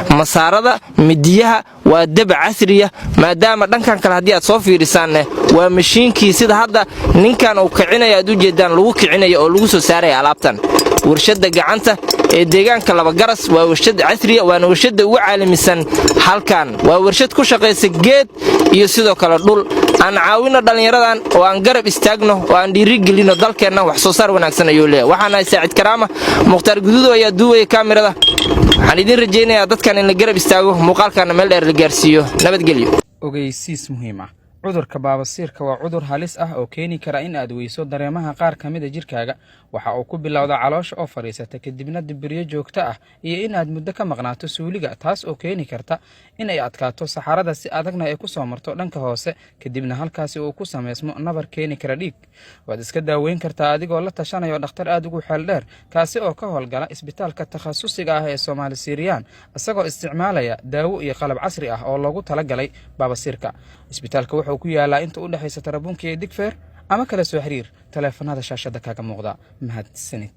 Masaarada, midiyaha, waa dab casriya. Maadaama dhankan kale haddii aad soo fiirisaanne, waa mashiinkii sida hadda ninkan uu kicinaya aad u jeedaan lagu kicinaya oo lagu soo saaraya alaabtan. Warshadda gacanta ee deegaanka Labagaras waa warshad casriya, waana warshadda ugu caalamisan halkan. Waa warshad ku shaqaysa geed iyo sidoo kale dhul. Aan caawino dhallinyaradan oo aan garab istaagno oo aan dhiirigelino. Dalkeenna wax soo saar wanaagsan ayuu leeyahay. Waxaan ahay Saacid Karaama, Mukhtaar Guduudo ayaa duubaya kaamirada. Waxaan idiin rajaynayaa dadkan in la garab istaago, muuqaalkaana meel dheer la gaarsiiyo. Nabadgelyo. Ogeysiis muhiim ah: cudurka baabasiirka waa cudur halis ah oo keeni kara in aad weyso dareemaha qaar ka mid a jirkaaga. Waxa uu ku bilowdaa caloosha oo fadhiisata, kadibna dibiryo joogto ah iyo in aad muddo ka maqnaato suuliga, taas oo keeni karta in ay adkaato saxarada, si adagna ay ku soo marto dhanka hoose, kadibna halkaasi uu ku samaysmo nabar keeni kara dhiig. Waad iska daaweyn kartaa adigoo la tashanayo dhakhtar aad ugu xeel dheer, kaasi oo ka howlgala isbitaalka takhasusiga ah ee Soomaali Siiriyaan, isagoo isticmaalaya daawo iyo qalab casri ah oo loogu talagalay baabasiirka. Isbitaalka wuxuu ku yaalaa inta u dhexaysa Tarabuunka iyo Digfeer, ama kala soo xiriir taleefanada shaashada kaaga muuqda. Mahadsanid.